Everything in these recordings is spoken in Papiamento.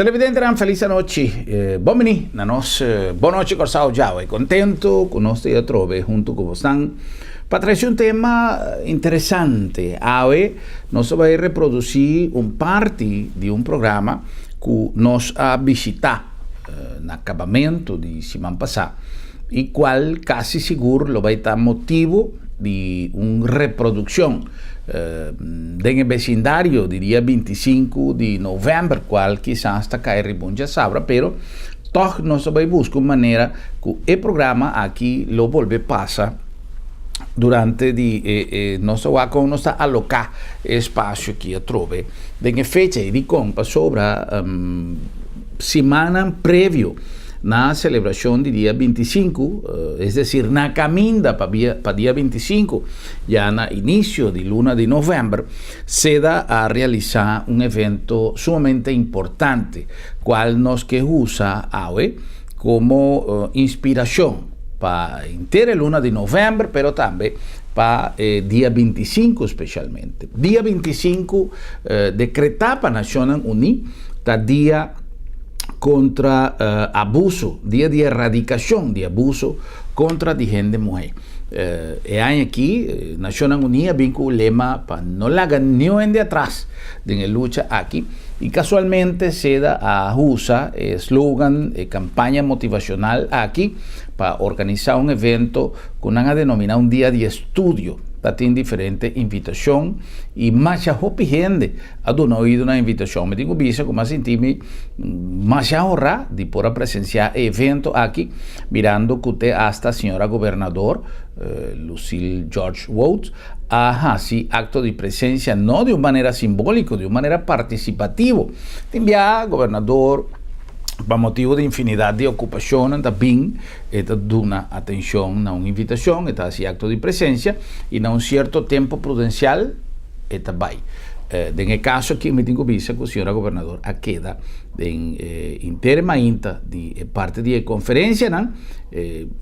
Televidentenan felis anochi. Bon bini na nos Bon Nochi Kòrsou djawe. Kontentu ku nos ta atrobe huntu ku bosnan pa trese un tema interesante. Awe nos ta bai reprodusí un parti di un programa ku nos a bishitá na kabamentu di siman pasá i kual kasi sigur lo bai ta motibu di un reprodukshon den e besindario di dia 25 di novèmber, kual kisas ta kai riba un djasabra, pero tòg nos ta bai buska un manera ku e programa aki lo bolbe pasa durante di e e nos ta wak kon nos ta aloká e espasio aki atrobe den e fecha ei. Dikon? Pasobra simannan previo na selebrashon di dia 25, es desir na kaminda pa pa dia 25, ya na inisio di luna di novèmber, seda a realisá un evento sumamente importante, kual nos ke usa awe komo inspirashon pa henter e luna di novèmber, pero tambe pa e dia 25 speshalmente. Dia 25 dekretá pa Nashonnan Uní ta dia kontra abuso, dia di eradikashon di abuso kontra di hende muhé. E aña aki Nashonnan Uní a bin ku un lema pa no laga niun hende atras den e lucha aki i kasualmente seda a usa e slogan, e kampaña motivashonal aki pa organisá un evento ku nan a denominá un dia di estudio. Ta tin diferente invitashon i masha hopi hende a duna oido na invitashon. Mi tin ku bisa ku mi a sinti mi masha honrá di por a presensiá e evento aki, mirando ku te asta señora gobernador, Lucille George Wout, a hasi akto di presensia no di un manera simbóliko, di un manera partisipativo. Tin bia gobernador pa motibu di infinidat di okupashonnan ta bin, e ta duna atenshon na un invitashon, e ta hasi akto di presensia i na un sierto tempu prudensial, e ta bai. Den e kaso aki mi tin ku bisa ku señora gobernador a keda den e inter e mainta di e parti di e konferensianan,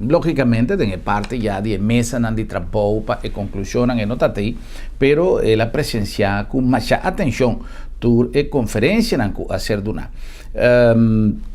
logikamente den e parti ya di e mesanan di trabou pa e konklushonnan e no ta tei, pero el a presensiá ku masha atenshon tur e konferensianan ku a ser duná.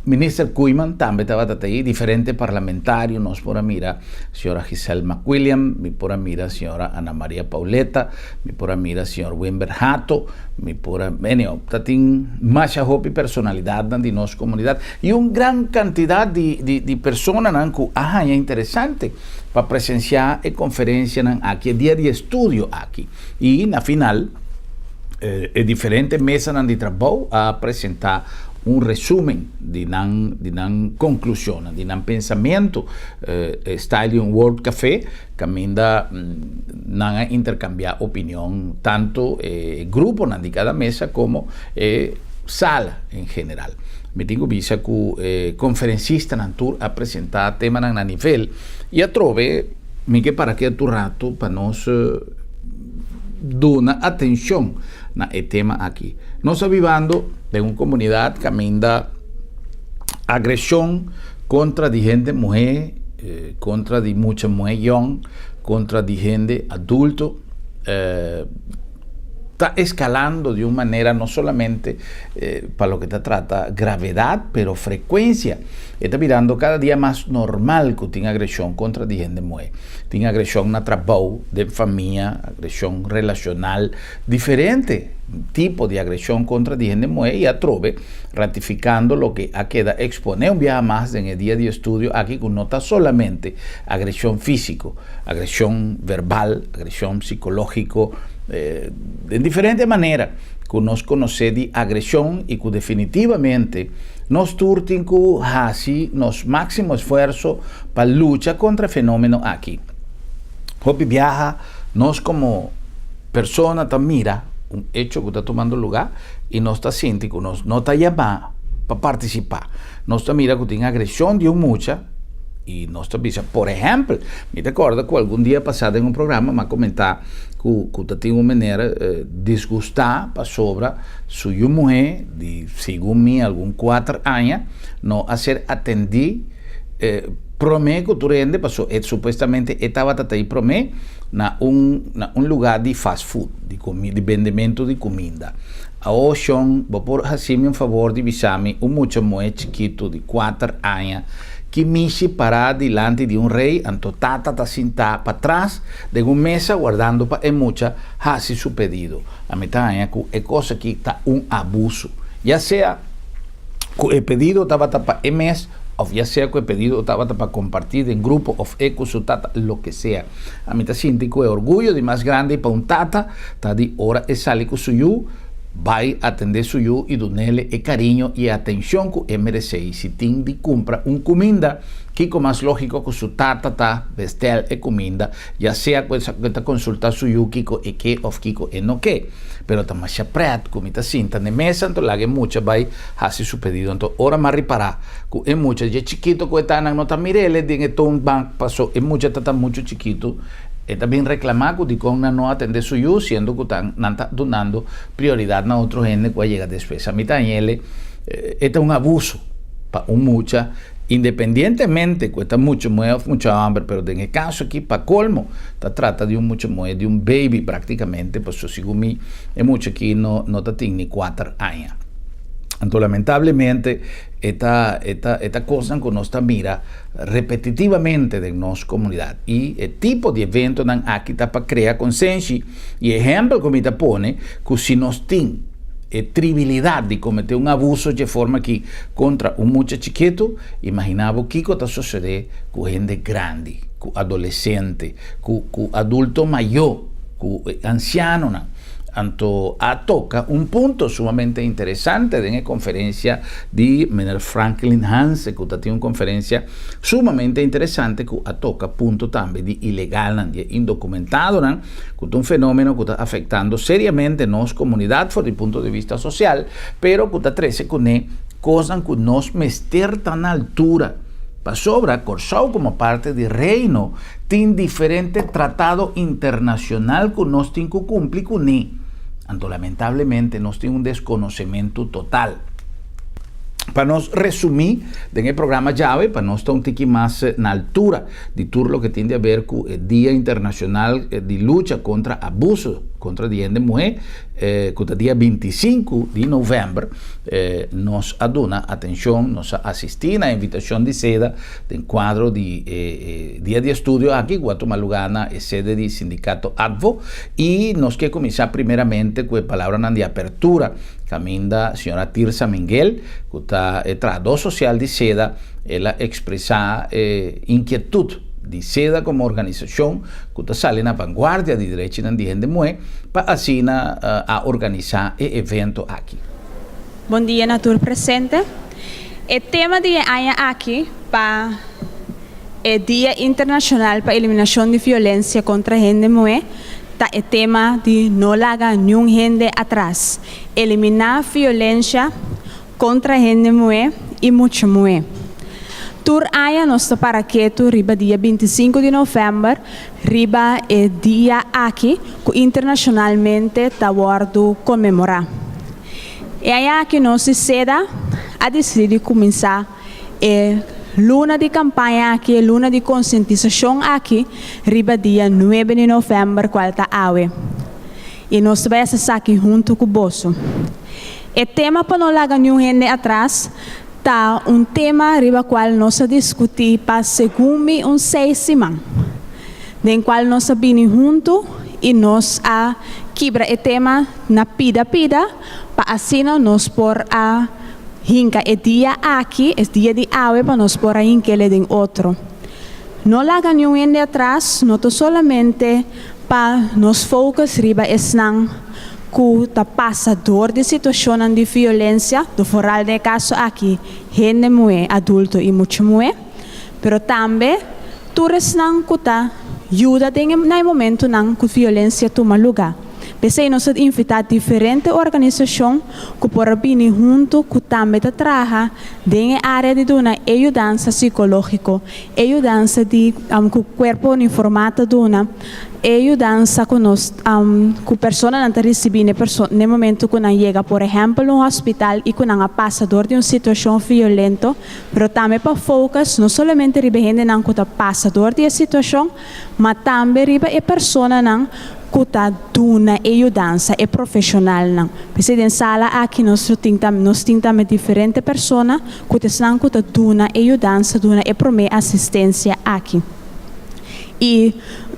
Minister Koeiman tambe tabata tei, diferente parlamentario, nos por a mira señora Giselle McWilliam, mi por a mira señora Ana Maria Pauletta, Mi por a mira señor Wimber Hato, mi por a, anyhow, ta tin masha hopi personalidadnan di nos comunidad y un gran cantidad di, di, di personanan cu a haña interesante pa presencia e conferencianan aki, e dia di estudio aki. Y na final, e diferente mesanan di trabou a presenta un resumen di nan, di nan conclusionnan, di nan pensamento, e style di un World Café, Kaminda nan a interkambiá opinion tantu e gruponan di kada mesa komo e sala en general. Mi tin ku bisa ku e konferensistanan tur a presentá temanan na nivel i atrobe mi ke para ke tur ratu pa nos duna atenshon na e tema aki. Nos ta bibando den un komunidat kaminda agreshon kontra di hende muhé, kontra di mucha muhé yòn, kontra di hende adulto, ta eskalando di un manera no solamente pa loke ta trata gravedat, pero frekuensia. E ta birando kada dia mas normal ku tin agreshon kontra di hende muhé. Tin agreshon na trabou, den famia, agreshon relashonal, diferente tipo di agreshon kontra di hende muhé i atrobe ratifikando loke a keda eksponé un biaha mas den e dia di estudio aki ku no ta solamente agreshon físiko, agreshon verbal, agreshon psikológiko, den diferente manera ku nos konosé di agreshon i ku definitivamente nos tur tin ku hasi nos máksimo esfuerso pa lucha kontra e fenómeno aki. Hopi biaha nos komo persona ta mira un echo ku ta tumando lugá i nos ta sinti ku nos no ta yamá pa partisipá. Nos ta mira ku tin agreshon di un mucha i nos ta bisa, por ehèmpel, mi ta kòrda ku algun dia pasá den un programa mi a komentá ku ku ta tin un manera disgustá pasobra su yu muhé di segun mi algun kuater aña no a ser atendí promé ku tur hende paso e supuestamente e tabata ta ei promé na un na un lugá di fast food di komi di bendementu di kuminda. Awo shon, bo por hasi mi un favor di bisa mi un mucha muhé chikitu di kuater aña ki mishi pará dilanti di un rei, anto tata ta sintá patras den un mesa wardando pa e mucha hasi su pedido. Ami ta haña ku e kos aki ta un abusu. Ya sea ku e pedido tabata pa e mes òf ya sea ku e pedido tabata pa kompartí den grupo òf e ku su tata, loke sea. Ami ta sinti ku e orguyo di mas grandi pa un tata ta di ora e sali ku su yu, bai atendé su yu i dun'ele e kariño i e atenshon ku e meresé. I si tin di kumpra un kuminda, kiko mas lógiko ku su tata ta bestèl e kuminda, ya sea ku e ta konsultá su yu kiko e ke òf kiko e no ke. Pero ta masha prèt ku mi ta sinta n'e mesa, anto laga e mucha bai hasi su pedido. Anto ora m'a ripará ku e mucha dje chikito ku e ta, nan no ta mir'ele den e toonbank paso e mucha ta ta muchu chikitu. E ta bin reklamá ku dikon nan no atendé su yu, siendo ku ta nan ta dunando prioridat na otro hende ku a yega despues. A mi ta hañ'ele e ta un abuso pa un mucha, independientemente ku e ta mucha muhé òf mucha hòmber, pero den e kaso aki pa kolmo ta trata di un mucha muhé, di un baby praktikamente, pasobra segun mi e mucha aki no no ta tin ni kuater aña. Anto lamentablemente e ta e ta e ta kosnan ku nos ta mira repetitivamente den nos komunidat i e tipo di eventonan aki ta pa krea konsenshi i ehèmpel ku mi ta pone ku si nos tin e tribilidat di kometé un abuso dje forma aki kontra un mucha chikitu, imaginá bo kiko ta sosodé ku hende grandi, ku adolesente, ku ku adulto mayó, ku ansianonan. Anto a toca un punto sumamente interesante den e conferencia di meneer Franklin Hanse cu ta tin un conferencia sumamente interesante cu a toca punto tambe di ilegalnan, di e indocumentadonan cu ta un fenomeno cu ta afectando seriamente nos comunidad for di punto di vista social pero cu ta trece cune cosnan cu nos mester ta na altura pasobra Corsou como parte di Reino Tin diferente tratado internacional cu nos tin cu cumpli cune, anto lamentablemente nos tin un desconocementu total. Pa nos resumi den e programa djawe, pa nos ta un tiki mas na altura di tur loke tin di haber cu e Dia Internacional di Lucha contra Abuso contra di Hende Muhe, cu ta dia 25 di november, nos a duna atencion, nos a asisti na invitacion di seda Den kuadro di e dia di estudio aki ku a tuma lugá na e sede di Sindikato ADVO i nos ke kuminsá primeramente ku e palabranan di apertura kaminda señora Tirsa Minguel ku ta e trahadó sosial di seda el a ekspresá e inkietut di seda komo organisashon ku ta sali na vanguardia di derechinan di hende muhé pa asina a organisá e evento aki. Bon dia na tur presente. E tema di e aña aki pa e Dia Internashonal pa Eliminashon di Violensia kontra Hende Muhé ta e tema di No laga niun hende atras, eliminá violensha kontra hende muhé i mucha muhé. Tur aña nos ta para ketu riba dia 25 di novèmber riba e dia aki ku internashonalmente ta wòrdu konmemorá. E aña aki nos di seda a disidí di kuminsá e luna di kampaña aki, e luna di konsientisashon aki riba dia nuebe di novèmber kual ta awe. I nos ta bai hasi esaki huntu ku boso. E tema pa no laga niun hende atras ta un tema riba kual nos a diskutí pa segun mi un seis siman, den kual nos a bini huntu i nos a kibra e tema na pida pida pa asina nos por a hinka e dia aki, es dia di awe, pa nos por a hink'ele den otro. No laga niun hende atras no ta solamente pa nos focus riba esnan ku ta pasa dor di situashonnan di violensia, do foral den e kaso aki hende muhé, adulto i mucha muhé, pero tambe tur esnan ku ta yuda den e na e momentunan ku violensia tuma lugá. P'esei nos a invitá diferente organisashon ku por a bini huntu ku tambe ta traha den e área di duna e yudansa sikológiko, e yudansa di ku kuerpo uniformá ta duna, e yudansa ku nos ku personanan ta risibí n'e perso n'e momentu ku nan yega por ehèmpel un hospital i ku nan a pasa dor di un situashon violento, pero tambe pa focus no solamente riba e hendenan ku ta pasa dor di e situashon, ma tambe riba e personanan. ku ta duna e yudansa, e profeshonalnan. P'esei den sala aki nos lo tin tambe, nos tin tambe diferente persona ku ta esnan ku ta duna e yudansa, duna e promé asistensia aki. I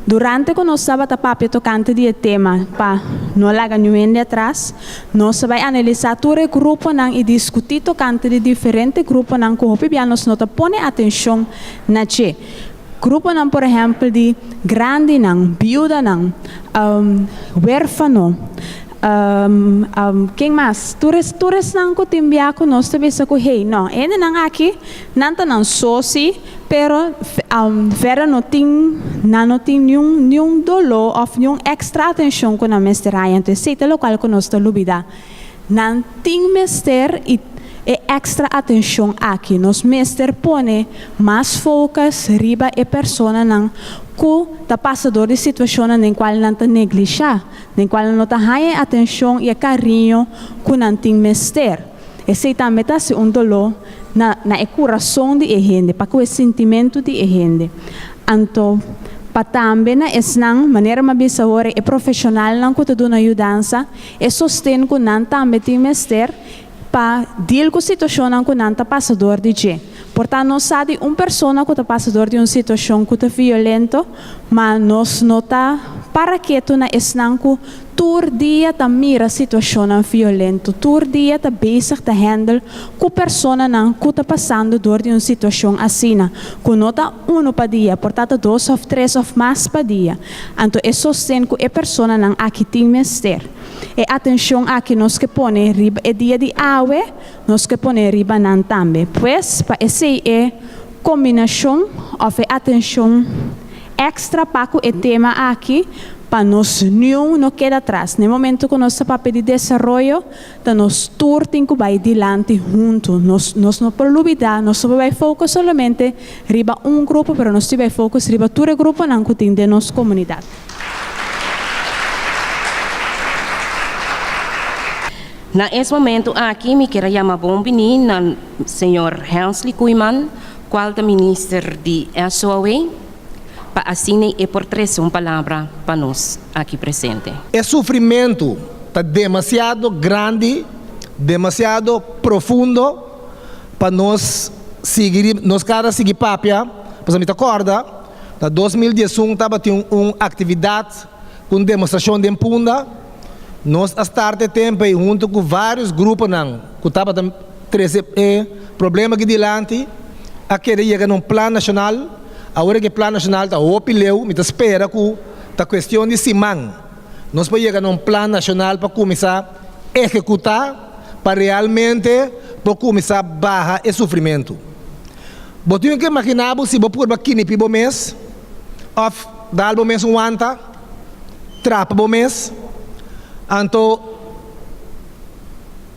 durante ku nos tabata papia tokante di e tema pa no laga niun hende atras, nos a bai analisá tur e gruponan i diskutí tokante di diferente gruponan ku hopi bia nos no ta pone atenshon na dje. Gruponan por ehèmpel di grandinan, biudanan, wérfano, ken mas? Tur es tur esnan ku tin bia ku nos ta bisa ku hey no, e hendenan aki nan ta nan so si, pero verder no tin nan no tin niun niun doló òf niun èkstra atenshon ku nan mester haña. Entonces esei ta lokual ku nos ta lubidá. Nan tin mester i e extra atencion aki. Nos mester pone mas focus riba e personanan cu ta pasa door di situacionnan den cual nan ta neglisha, den cual nan no ta haña e atencion i e cariño cu nan tin mester. Esey tambe ta haci un dolor na na e curason di e hende, pa cu e sintimento di e hende. Anto, pa tambe na esnan, manera mi a bisa awor, e profesionalnan cu ta duna yudansa, E sosten ku nan tambe tin mester pa deal ku situashonnan ku nan ta pasa dor di dje. Por ta nos sa di un persona ku ta pasa dor di un situashon ku ta violento, ma nos no ta para ketu na esnan ku tur dia ta mira situashonnan violento, tur dia ta bezig ta handle ku personanan ku ta pasando dor di un situashon asina, ku no ta unu pa dia, por ta ta dos òf tres òf mas pa dia. Anto e sosten ku e personanan aki tin mester. E atenshon aki nos ke pone riba e dia di awe, nos ke pone riba nan tambe. Pues, pa esei e kombinashon òf e atenshon èkstra pa ku e tema aki, pa nos niun no keda atras. Na e momento ku nos ta papia di desaroyo, Ta nos tur tin ku bai dilanti huntu. Nos nos no por lubidá, nos no por bai focus solamente riba un grupo, pero nos tin bai focus riba tur e gruponan ku tin den nos komunidat. Na es momento aki mi kier a yama bon bini na señor Hensley Koeiman, cual ta minister di SOAW, pa asina e por trece un palabra pa nos aki presente. E sufrimentu ta demasiado grandi, demasiado profundo pa nos sigui riba, nos kada sigui papia, pasobra mi ta kòrda na 2011 tabatin un aktividat ku un demostrashon den Punda, nos a start e tempu ei huntu ku vários gruponan ku tabata trese e problema aki dilanti, a kere yega na un plan nashonal. Awor ku e plan nashonal ta hopi leu, mi ta spera ku ta kuestion di siman nos por yega na un plan nashonal pa kuminsá ehekutá pa realmente por kuminsá baha e sufrimentu. Bo tin ku imaginá bo si bo purba kinipí bo mes òf dal bo mes un wanta, trapa bo mes, anto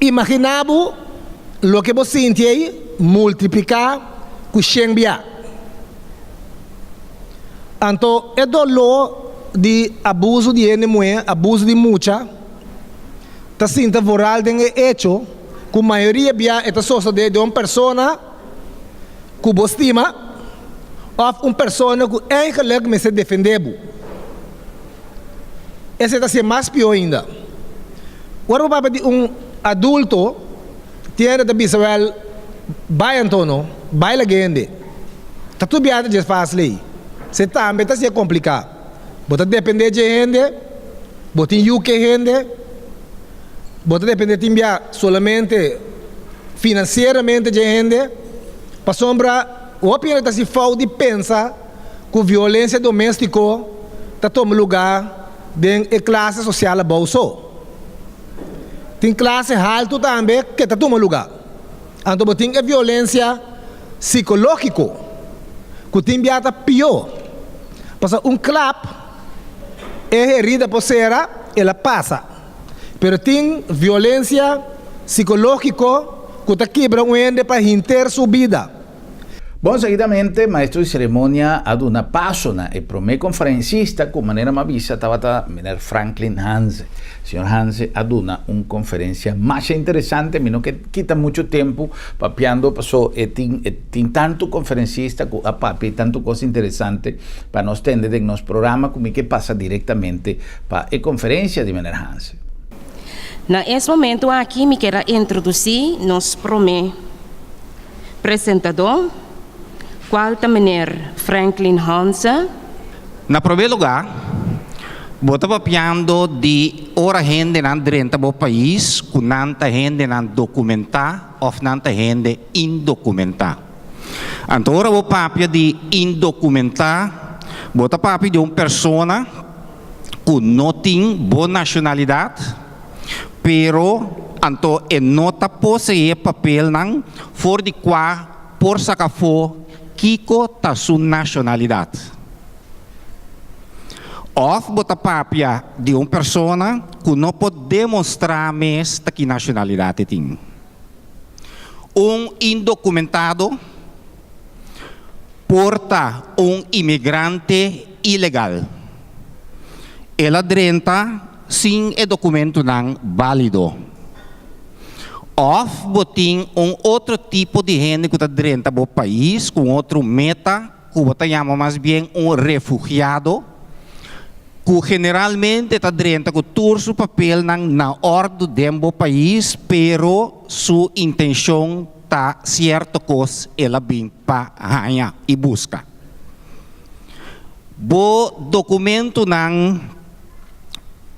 imaginá bo loke bo sinti ei multipliká ku shen bia. Anto e doló di abuso di hende muhé, abuso di mucha, ta sinta vooral den e echo ku mayoria bia e ta sosodé den un persona ku bo stima òf un persona ku eigenlik mester defendé bo. Esei ta hasié mas pió ainda. Ora bo papia di un adulto, tin hende ta bisa wèl, bai anto no, bai laga hende. Ta tur biaha ta djes fásil ei. Se tambe ta hasié kompliká. Bo ta dependé dje hende, bo tin yu ku e hende, bo ta dependé tin biaha solamente finansieramente dje hende, pasobra hopi hende ta hasi fout di pensa ku violensia doméstiko ta tuma lugá den e klase sosial abou so. Tin klase haltu tambe ke ta tuma lugá. Anto bo tin e violensia sikológiko ku tin bia ta pió. Pasobra un klap e herida por sera, el a pasa. Pero tin violensia sikológiko ku ta kibra un hende pa hinter su bida. Bon, seguidamente, maestro di ceremonia a duna paso na e prome conferencista cu, manera m'a bisa, tabata meneer Franklin Hanze. Señor Hanze a duna un conferencia masha interesante. Mi no ke kita mucho tempo papiando paso e tin e tin tanto conferencista cu a papia y tanto cos interesante pa nos tende den nos programa cu mi ke pasa directamente pa e conferencia di meneer Hanze. Na es momento aki mi kier a introduci nos prome presentadó, cual ta meneer Franklin Hanze. Na promé lugá, bo ta papiando di ora hendenan drenta bo pais ku nan ta hendenan dokumentá òf nan ta hende indokumentá. Anto ora bo papia di indokumentá, bo ta papia di un persona ku no tin bo nashonalidat, pero anto e no ta poseé papelnan for di kua por saka afó kiko ta su nashonalidat. Òf bo ta papia di un persona ku no por demostrá mes ta ki nashonalidat e tin. Un indokumentado por ta un imigrante ilegal. El a drenta sin e dokumentunan bálido. Òf bo tin un otro tipo di hende ku ta drenta bo pais ku un otro meta ku bo ta yama mas bien un refugiado, ku generalmente ta drenta ku tur su papelnan na òrdu den bo pais, pero su intenshon ta sierto kos el a bin pa haña i buska. Bo dokumentunan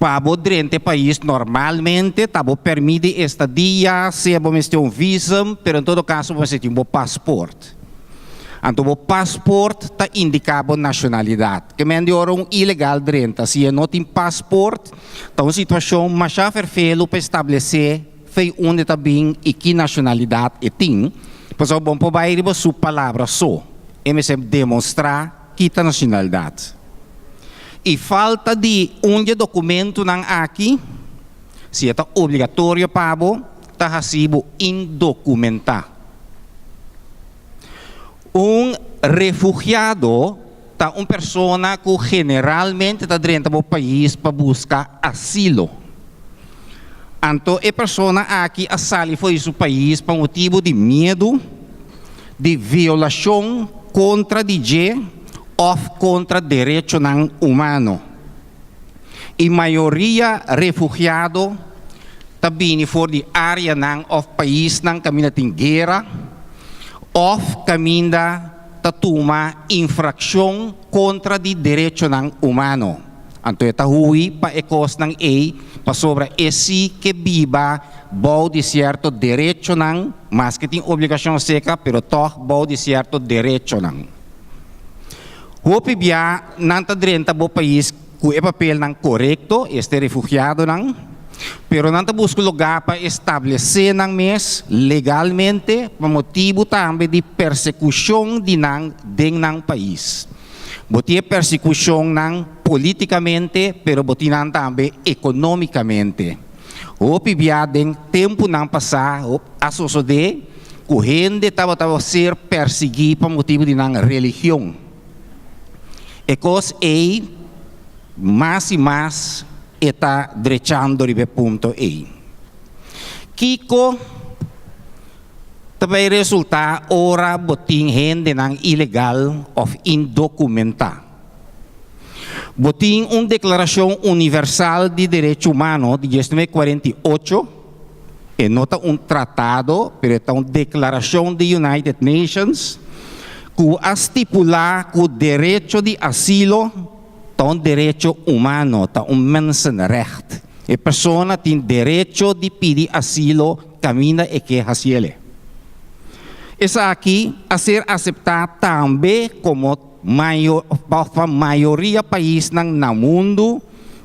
pa bo drenta e pais normalmente ta bo permit di estadia, sea bo mester un visum, pero en todo kaso bo mester tin bo pasport. Anto bo pasport ta indiká bo nashonalidat. Ke men di ora un ilegal drenta, si e no tin pasport, ta un situashon masha ferfelu pa establesé fei unda e ta bin i ki nashonalidat e tin, pasobra bo no por bai riba su palabra so, e mester demostrá Kita nacionalidad. Y falta di un di e documentonan aki, si e ta obligatorio pa bo, ta haci bo indocumenta. Un refugiado ta un persona cu generalmente ta drenta bo pais pa busca asilo. Anto e persona aki a sali for di su pais pa motibo di miedu, di violashon kontra di dje òf kontra derechonan humano. I mayoria refugiado ta bini for di áreanan òf paisnan kaminda tin guera òf kaminda ta tuma infrakshon kontra di derechonan humano. Anto e ta hui pa e kosnan ei pasobra e si ke biba bou di sierto derechonan, maske tin obligashon seka, pero tòg bou di sierto derechonan. Hopi bia nan ta drenta bo pais ku e papelnan korekto, este refugiadonan, pero nan ta buska lugá pa establesé nan mes legalmente pa motibu tambe di persekushon di nan den nan pais. Bo tin e persekushonnan polítikamente, pero bo tin nan tambe ekonómikamente. Hopi bia den tempunan pasá a sosodé ku hende tabata ser persiguí pa motibu di nan religion. E kos ei mas i mas e ta drechando riba e punto ei. Kiko Ta bay resulta ora bo tin hendenan ilegal of indocumentá. Bo tin un Declaracion Universal di Derecho Humano di 1948, e no ta un tratado, pero e ta un declaracion di United Nations, cu a stipula cu derecho di asilo ta un derecho humano, ta un mensenrecht. E persona tin derecho di pidi asilo kaminda e ke hasiele. Esaki a ser aseptá tambe komo pa mayoria paisnan na mundu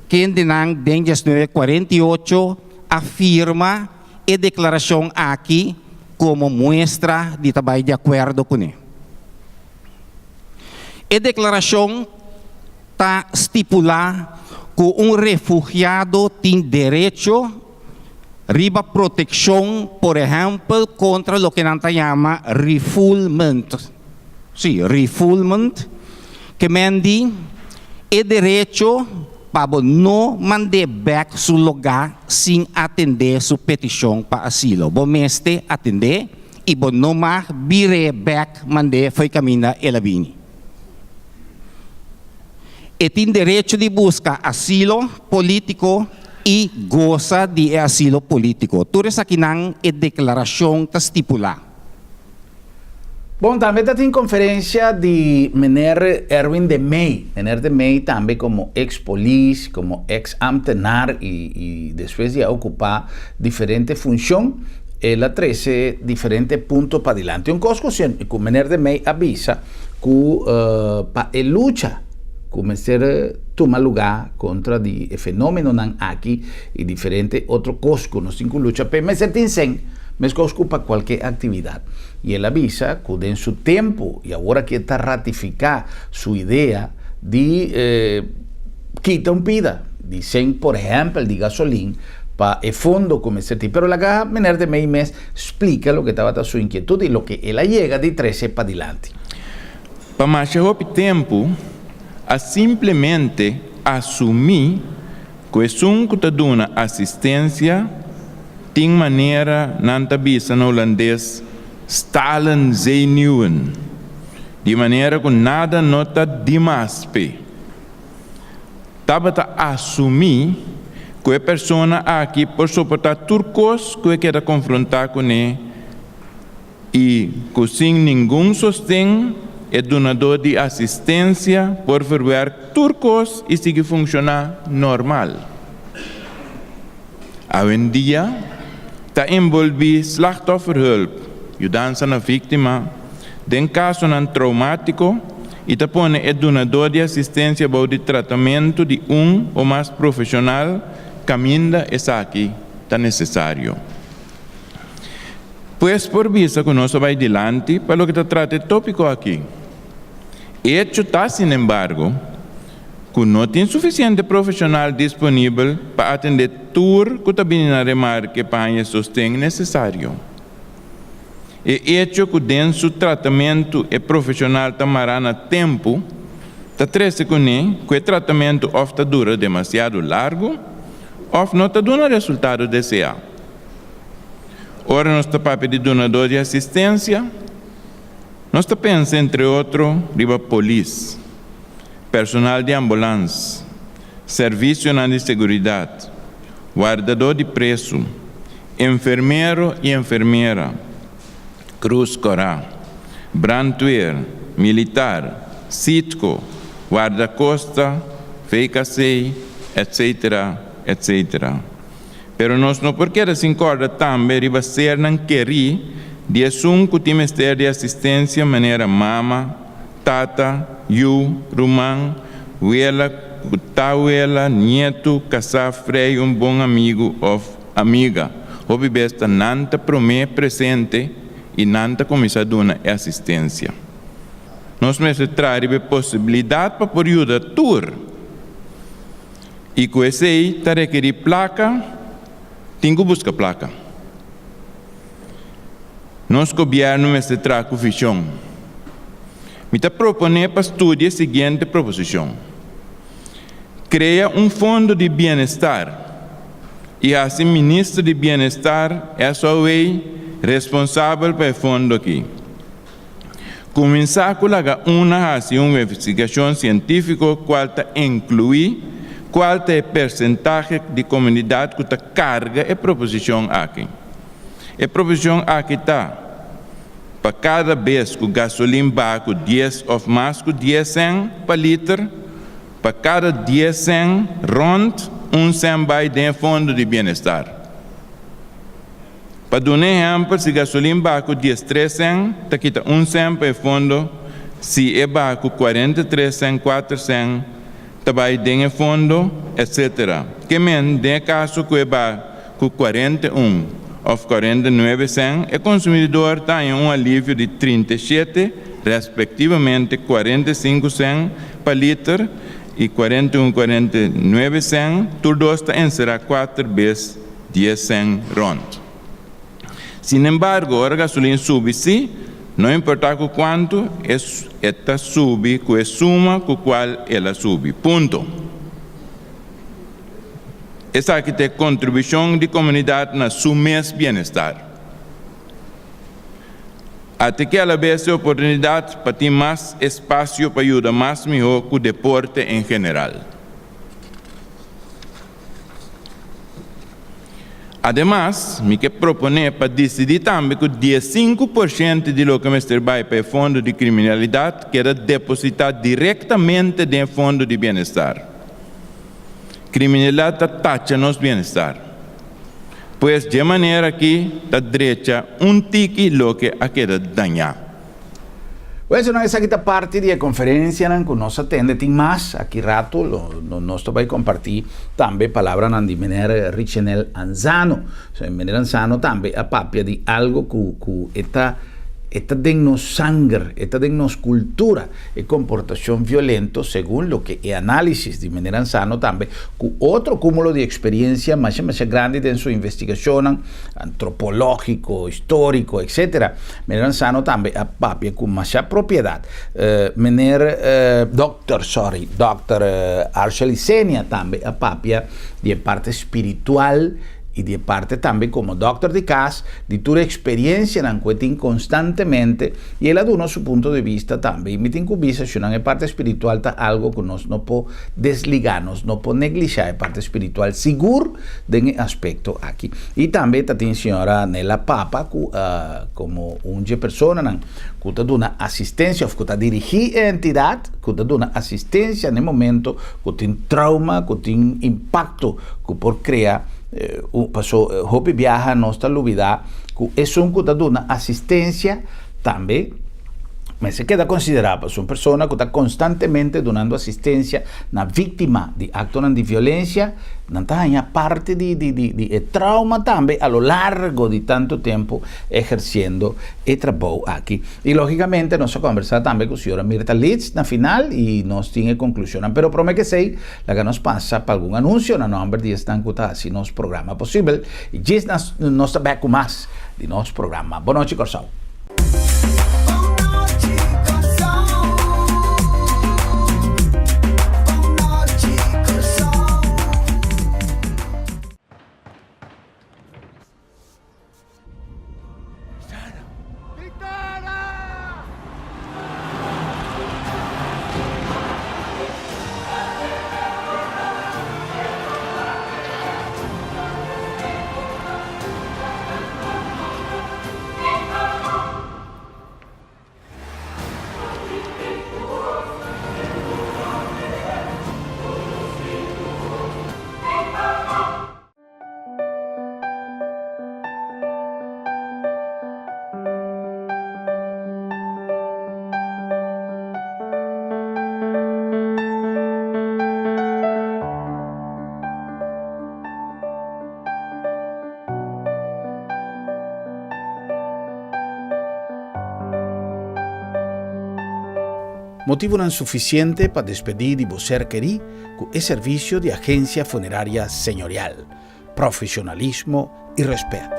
kendenan den 1948 a firma e deklarashon aki komo muestra di ta bai di akuerdo kuné. E deklarashon ta stipulá ku un refugiado tin derecho riba protekshon, por ehèmpel kontra loke nan ta yama refoulement. Sí, refoulement, ke men di e derecho pa bo no mand'é bèk su lugá sin atendé su petishon pa asilo. Bo mester atendé i bo no mag bir'é bèk mand'é fo'i kaminda el a bini. E tin derecho di buska asilo polítiko i gosa di e asilo polítiko. Tur esakinan e deklarashon ta stipulá. Bon, tambe ta tin konferensia di mener Erwin de Mey. Mener de Mey tambe komo eks polis, komo eks amtenar i i despues di a okupá diferente funshon, el a trese diferente punto padilanti. Un kos ku ku mener de Mey a bisa ku pa e lucha ku mester tuma lugá kontra di e fenómenonan aki i diferente otro kos ku nos tin ku lucha p'e mester tin sen, meskos ku pa kualke aktividat. I el a bisa ku den su tempu, i awor aki e ta ratifiká su idea di kita un pida di sen por ehèmpel di gasolin pa e fondo ku mester tin. Pero laga meneer de Mey mes splika loke tabata su inkietut i loke el a yega di trese padilanti. Pa masha hopi tempu a simplemente asumí ku esun ku ta duna asistensia tin manera nan ta bisa na hulandes stalen zenuwen, di manera ku nada no ta dimas p'e. Tabata asumí ku e persona aki por soportá tur kos ku e keda konfrontá kuné i ku sin ningun sosten e dunadó di asistensia por verwerk tur kos i sigui funshoná normal. Awendia ta enbolbí slachtofferhulp, yudansa na víktima, den kasonan troumátiko i ta pone e dunadó di asistensia bou di tratamentu di un o mas profeshonal kaminda esaki ta nesesario. Pues por bisa ku nos a bai dilanti pa loke ta trata e tópiko aki. Echo ta sinembargo ku no tin sufisiente profeshonal disponibel pa atendé tur ku ta bini na remarke pa haña e sosten nesesario. E echo ku den su tratamentu e profeshonal ta mará na tempu ta trese kuné ku e tratamentu òf ta dura demasiado largu òf no ta duna resultado deseá. Ora nos ta papia di dunadó di asistensia, nos ta pensa entre otro riba polis, personal di ambulans, servisionan di seguridat, wardadó di presu, enfermero i enfermera, Krus Kòrá, brandweer, militar, Citgo, wardakosta, VKC, etc. Etc. Pero nos no por keda sin kòrda tambe riba sernan kerí di esun ku tin mester di asistensia manera mama, tata, yu, ruman, wela ku ta wela, nietu, kasá, frei, un bon amigu òf amiga. Hopi bes ta nan ta promé presente i nan ta kuminsá duna e asistensia. Nos mester traha riba e posibilidat pa por yuda tur. I ku esei ta rekerí plaka, tin ku buska plaka. Nos gobièrnu mester traha ku vishon. Mi ta proponé pa studia e siguiente proposishon, Krea un fondo di bienestar i hasi Minister di Bienestar, SOW, responsabel pa e fondo aki. Kuminsá ku laga una hasi un investigashon sientífiko kual ta inkluí kual ta e persentahe di komunidat ku ta karga e proposishon aki. E proposishon aki ta pa kada bes ku gasolin baha ku dies òf mas ku dies sèn pa liter, pa kada dies sèn rònt un sèn bai den e fondo di bienestar. Pa duna ehèmpel, si gasolin baha ku diestres sèn, ta kita un sèn pa e fondo, si e baha ku kuarenta i tres sèn, kuater sèn ta bai den e fondo, etcetera. Ke men, den e kaso ku e baha ku 41 òf 49 sèn, e konsumidor ta haña un alivio di 37 respektivamente 45 sèn pa liter i 41, 49 sèn, tur dos ta enserá kuater bes dies sèn rònt. Sinembargo, ora gasolin subi sí, No importá ku kuantu e ta subi ku e suma ku kual el a subi. Punto. Esaki ta e kontribushon di komunidat na su mes bienestar. Ate ke alabes e oportunidat pa tin mas espasio pa yuda mas mihó ku deporte en general. Ademas, mi ke proponé pa disidí tambe ku diesinku porshento di loke mester bai pa e fondo di kriminalidat keda depositá direktamente den e fondo di bienestar. Kriminalidat ta tacha nos bienestar. Pues dje manera aki ta drecha un tiki loke a keda dañá. Bueno, esaki ta parti di e konferensianan ku nos a tende. Tin mas, aki ratu lo nos ta bai kompartí tambe palabranan di Meneer Richenel Anzano. Meneer Anzano tambe a papia di algo ku ku e ta e ta den nos sanger, e ta den nos kultura, e komportashon violento, segun loke e análisis di Meneer Anzano tambe ku otro kúmulo di eksperiensia masha masha grandi den su investigashonnan antropológiko, históriko, etcétera. Meneer Anzano tambe a papia ku masha propiedat. Meneer, dòkter, sorry, dòkter Arshel Isenia tambe a papia di e parte spiritual i di e parte tambe komo dòkter di kas, di tur e eksperiensianan ku e tin konstantemente i el a duna su punto di bista tambe. I mi tin ku bisa shunan e parte spiritual ta algo ku nos no por desligá, nos no por neglishá e parte spiritual sigur den e aspekto aki. I tambe ta tin señora Nela Papa ku komo un dje personanan ku ta duna asistensia òf ku ta dirigí e entidat ku ta duna asistensia na e momento ku tin trauma, ku tin impakto ku por krea paso hopi biaha nos ta lubidá ku esun ku ta duna asistensia tambe mester keda konsiderá pasobra un persona ku ta konstantemente dunando asistensia na víktima di aktonan di violensia nan ta haña parti di di di di e trauma tambe a lo largo di tantu tempu ehersiendo e trabou aki. I lógikamente nos a kòmbersá tambe ku señora Mirta Litz na final i nos tin e konklushonnan. Pero promé ke esei, laga nos pasa pa algun anunsio na nòmber di esnan ku ta hasi nos programa posibel. I djis nos ta bèk ku mas di nos programa. Bon nochi Kòrsou! Motibunan sufisiente pa despedí di bo ser kerí ku e servisio di Agensia Funeraria Señorial. Profesionalismo i rèspèt.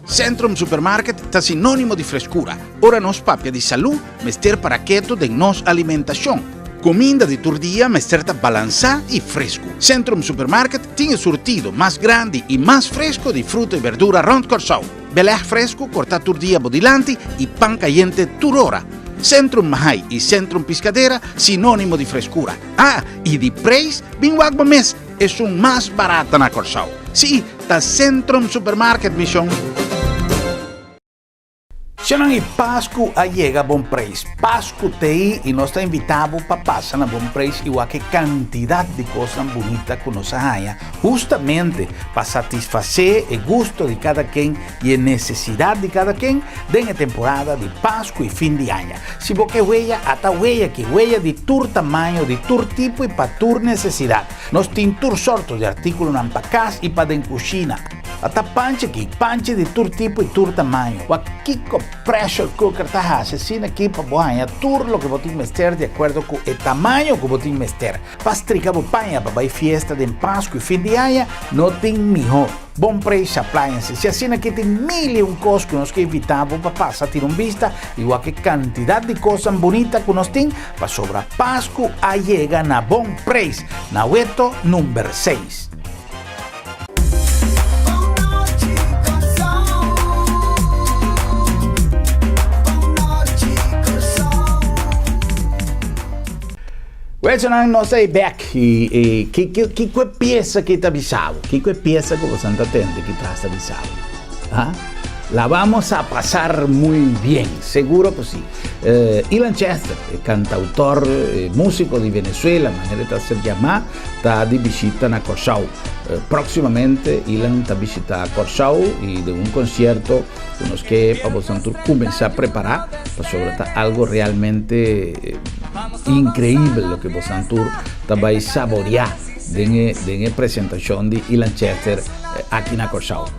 Centrum Supermarket ta sinónimo di freskura. Ora nos papia di salú, mester para ketu den nos alimentashon. Kuminda di tur dia mester ta balansá i fresku. Centrum Supermarket tin e surtido mas grandi i mas fresku di fruta i berdura rònt Kòrsou. Belèg fresku kortá tur dia bo dilanti i pan kayente tur ora. Centrum Mahai i Centrum Piscadera sinónimo di freskura. Ah, i di preis, bin wak bo mes! Esun mas barata na Kòrsou. Sí, ta Centrum Supermarket, mi shon. Shonnan i Pasku a yega Bon Preis. Pasku t'ei i nos ta invitá bo pa pasa na Bon Preis i wak e kantidat di kosnan bunita ku nos a haña hustamente pa satisfasé e gusto di kada ken i e nesesidat di kada ken den e temporada di Pasku i fin di aña. Si bo ke weya, ata weya ki, weya di tur tamaño, di tur tipo i pa tur nesesidat. Nos tin tur sorto di artíkulonan pa kas i pa den kushina. Ata panchi aki, panchi di tur tipo y tur tamaño. Wak kico pressure cooker ta haci asina aki pa bo haña tur loke bo tin mester di acuerdo cu e tamaño cu bo tin mester. Pa strika bo paña pa bai fiesta den Pascu y fin di aña, no tin miho. Bon Prijs Appliances. Y asina aki tin mil y un cos cu nos ke invita bo pa pasa tira un bista y wak e cantidad di cosnan bunita cu nos tin pasobra Pascu a yega na Bon Prijs na Weto number seis. Wechonan nos ta e bek y y ki kiko e pieza ki ta bisa bo? Kiko e pieza ku boso ta tende ki tras ta bisa bo? Ha? La vamos a pasar muy bien, seguro ku si. Ilan Chester, e kantautor, e músiko di Venezuela, manera e ta ser yamá, ta di bishita na Kòrsou. Próksimamente Ilan ta bishitá Kòrsou i den un konsierto ku nos ke pa boso tur kuminsá prepará pasobra ta algo realmente inkreibel loke boso tur ta bai saboriá den e den e presentashon di Ilan Chester aki na Kòrsou.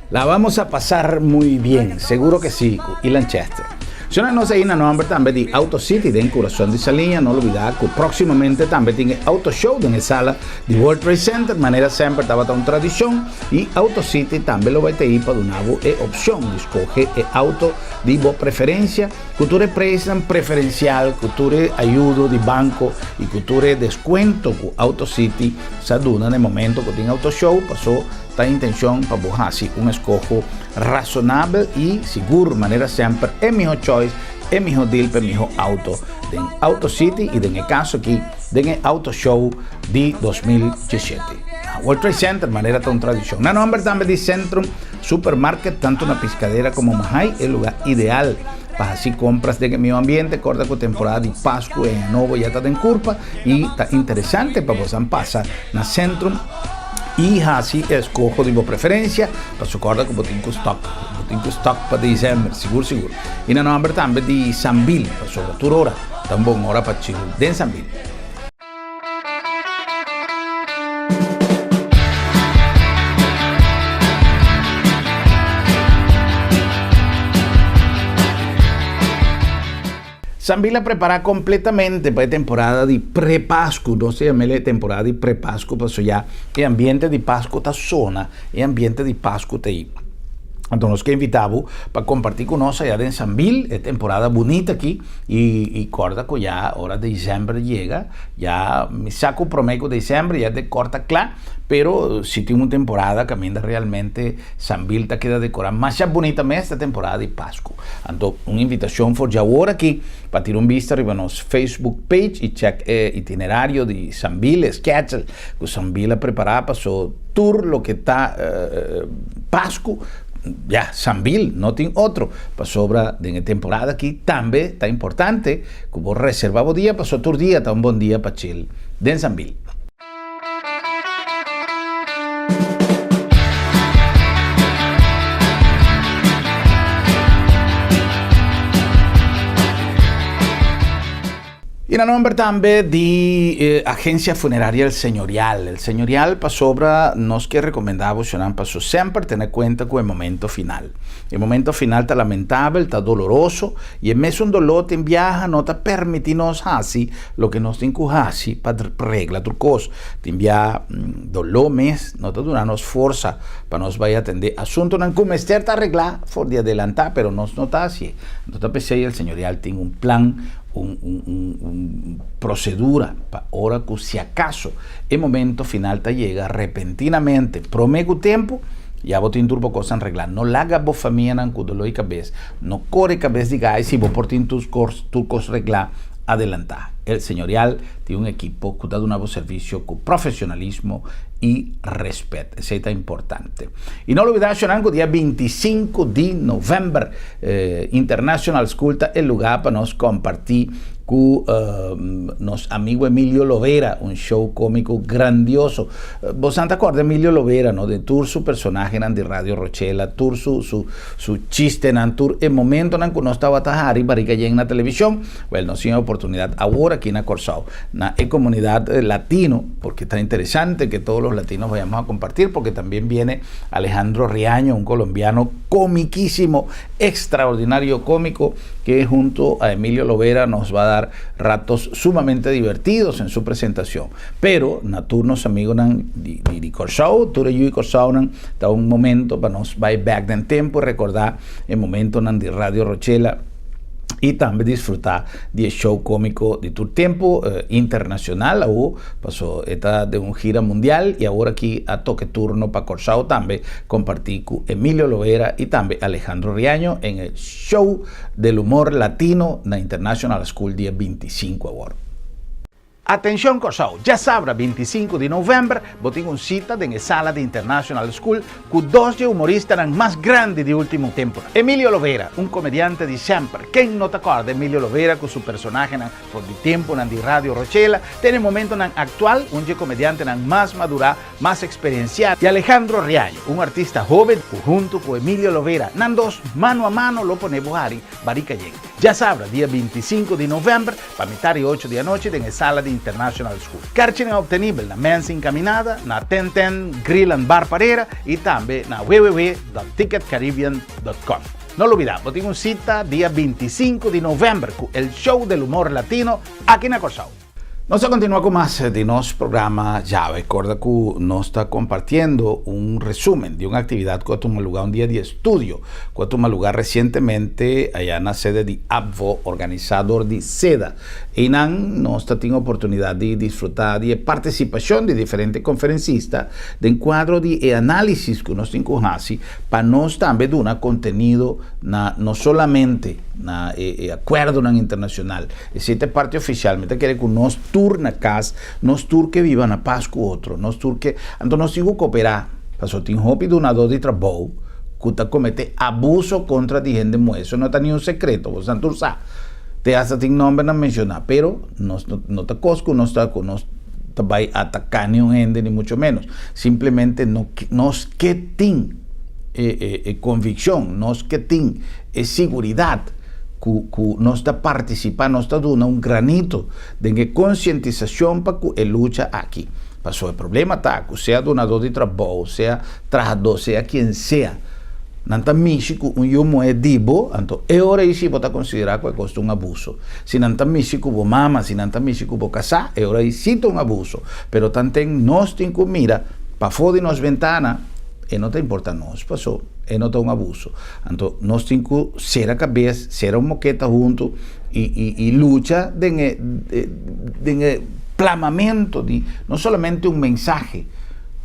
La vamos a pasar muy bien, seguro que sí, cu Ilan Chester. Shona nos a na nomber tambe di Auto City den Curason di Saliña. No olbida cu proximamente tambe tin e Auto Show den e sala di World Trade Center. Manera semper tabata un tradicion y Auto City tambe lo bay ta ahi pa duna bo e opcion di scoge e auto di bo preferencia cu tur e prijsnan preferencial, cu tur e ayudo di banco y cu tur e descuento cu Auto City sa duna na e momento cu tin Auto Show. Paso ta intencion pa bo haci un escoho razonabel y sigur, manera semper e miho choice, e miho deal pa e miho auto den Auto City y den e caso aki den e Auto Show di 2017 na World Trade Center, manera ta un tradicion. Na nomber tambe di Centrum Supermarket, tanto na Piscadera como Mahay, e lugar ideal pa haci compras den e miho ambiente. Corda cu temporada di Pascu y Aña Nobo ya ta den curpa y ta interesante pa bosan pasa na Centrum y haci e escoho di bo preferencia, pasobra corda cu bo tin cu stock, bo tin cu stock pa december, sigur sigur. Y na nomber tambe di Sambil, pasobra tur ora ta un bon ora pa chill den Sambil. Sambil a prepará kompletamente pa e temporada di pre-Pasku. Nos ta yam'el e temporada di pre-Pasku pasobra ya e ambiente di Pasku ta sona, e ambiente di Pasku ta ei. Anto nos ke invitá bo pa kompartí ku nos aya den Sambil e temporada bunita aki i i kòrda ku ya ora desèmber yega ya mi sa ku promé ku desèmber ya dekòr ta kla pero si tin un temporada kaminda realmente Sambil ta keda dekorá masha bunita mes ta temporada di Pasku. Anto un invitashon for djawor aki pa tira un bista riba nos Facebook page i chèk e itinerario di Sambil, e schedule ku Sambil a prepará paso tur loke ta Pasku ya Sambil no tin otro pasobra den e temporada aki tambe ta importante ku bo reserva bo dia paso tur dia ta un bon dia pa chill den Sambil. I na nomber tambe di Agencia Funeraria El Señorial. El Señorial pasobra nos ke recomenda bosonan paso semper tene cuenta cu e momento final. E momento final ta lamentabel, ta doloroso y e mesun dolor tin biaha no ta permiti nos haci Loke nos tin ku hasi pa regla tur kos. Tin bia doló mes no ta duna nos forsa pa nos bai atendé asuntunan ku mester ta reglá for di adelantá, pero nos no ta hasié. Anto ta p'esei el señorial tin un plan, un un un un prosedura pa ora ku si akaso e momento final ta yega repentinamente promé ku tempu, ya bo tin tur bo kosnan reglá. No laga bo famianan ku doló di kabes, no kore kabes di gai si bo por tin tur kos tur kos reglá. Adelantá. El Señorial tin un ekipo ku ta duna bo servisio ku profesionalismo i rèspèt. Esei ta importante. I no lubidá shonnan ku dia 25 di novèmber International School ta e lugá pa nos kompartí ku nos amigu Emilio Lovera, un show kómiko grandioso. Bosan ta kòrda Emilio Lovera, no? Den tur su personahenan di Radio Rochela, tur su su su chistenan, tur e momentonan ku nos tabata hari barika yen na televishon. Wèl, nos tin e oportunidat awor aki na Kòrsou, na e komunidat latino, porque ta interesante ke todos los latinos vayamos a compartir, porque también viene Alejandro Riaño, un colombiano comiquísimo, extraordinario cómico, que junto a Emilio Lovera nos va a dar ratos sumamente divertidos en su presentación. Pero, na tur nos amigonan di, di, di Kòrsou, tur e yu di Kòrsounan, ta un momento pa nos bai bèk den tempu, rekordá e momentonan di Radio Rochela, i tambe disfrutá di e show kómiko di tur tempu internashonal awo, paso e ta den un gira mundial i awor aki a toka e turno pa Kòrsou tambe kompartí ku Emilio Lovera i tambe Alejandro Riaño en e Show del Humor Latino na International School dia 25 awor. Atenshon Kòrsou! Djasabra 25 di novèmber bo tin un sita den e sala di International School ku dos dje humoristanan mas grandi di último tempunan. Emilio Lovera, un komediante di semper. Ken no ta kòrda Emilio Lovera ku su personahenan for di tempunan di Radio Rochela te na e momentonan aktual, un dje komediantenan mas madurá, mas eksperensiá. I Alejandro Riaño, un artista hóben ku huntu ku Emilio Lovera, nan dos mano a mano lo pone bo hari barika yen. Djasabra dia 25 di novèmber pa mitar di ocho di anochi den e sala di International School. Karchinan obtenibel na Mens Encaminada, na Ten Ten Grill and Bar Parera y tambe na www.ticketcaribbean.com. No lubida, bo tin un cita dia 25 di november cu el Show del Humor Latino aki na Corsou. Nos ta continua cu mas di nos programa djawe. Corda cu nos ta compartiendo un resumen di un actividad cu a tuma lugar, un dia di estudio cu a tuma lugar recientemente aya na sede di ABVO, organisa dor di seda. Einan nos ta tin oportunidad di disfruta di e participacion di diferente conferencista den cuadro di e analisis cu nos tin cu haci pa nos tambe duna contenido na no solamente na e acuerdonan internacional. Esei ta e parti oficial. Mi ta kere cu nos tur na cas, nos tur ke biba na pas cu otro, nos tur ke, anto nos tin cu coopera, pasobra tin hopi dunador di trabou cu ta comete abuso contra di hende muhe. Eso no ta ni un secreto, boso tur sa. Te hasta tin nombernan menciona, pero nos no, no ta cos cu nos ta, cu nos ta bay ataca ni un hende ni mucho menos. Simplemente no, nos ke tin e, e, e conviccion, nos ke tin e siguridad cu, cu nos ta participa, nos ta duna un granito den e concientisacion pa cu e lucha aki. Pasobra e problema ta cu sea dunador di trabou, sea trahador, sea quien sea, nan ta mishi cu un yu muhe di bo, anto e ora ei si bo ta considera cu e cos ta un abuso. Si nan ta mishi cu bo mama, si nan ta mishi cu bo casá, e ora ei si ta un abuso. Pero tanten nos tin cu mira pafó di nos bentana, e no ta importa nos, paso e no ta un abuso. Anto nos tin cu cera cabes, cera un moketa hunto y, y, y lucha den e, den e plamamento di no solamente un mensahe,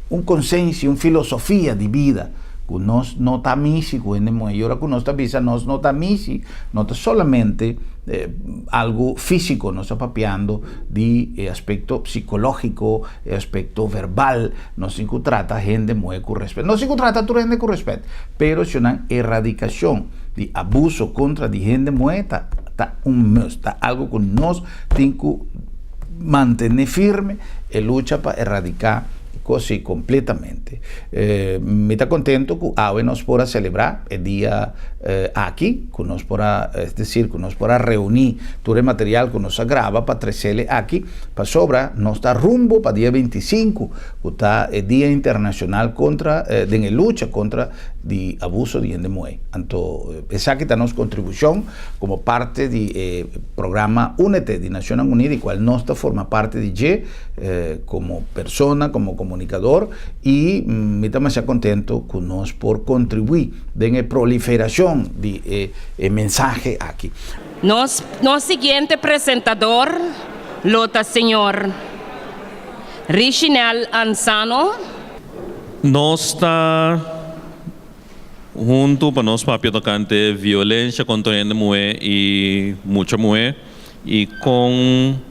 un konsensia, un filosofia di bida ku nos no ta mishi ku hende muhé. I ora ku nos ta bisa nos no ta mishi, no ta solamente algu físiko, nos ta papiando di e aspekto psikológiko, e aspekto verbal. Nos tin ku trata hende muhé ku rèspèt. Nos tin ku trata tur hende ku rèspèt, pero si nan eradikashon di abuso kontra di hende muhé ta ta un must, ta algu ku nos tin ku mantené firme e lucha pa eradiká kos kompletamente. Mi ta kontento ku awe nos por a selebrá e dia aki, ku nos por a, es desir, ku nos por a reuní tur e material ku nos a graba pa tresele aki, pasobra nos ta rumbo pa dia 25, ku ta e dia internashonal kontra, den e lucha kontra di abuso di hende muhé. Anto esaki ta nos kontribushon komo parti di e programa Únete di Nashonnan Uní, di kual nos ta forma parti di dje komo persona, komo komunikador, i mi ta masha kontento ku nos por kontribuí den e proliferashon di e mensahe aki. Nos nos siguiente presentador lo ta señor Richinel Ansano. Nos ta huntu pa nos papia tokante violensha kontra hende muhé i mucha muhé i kon.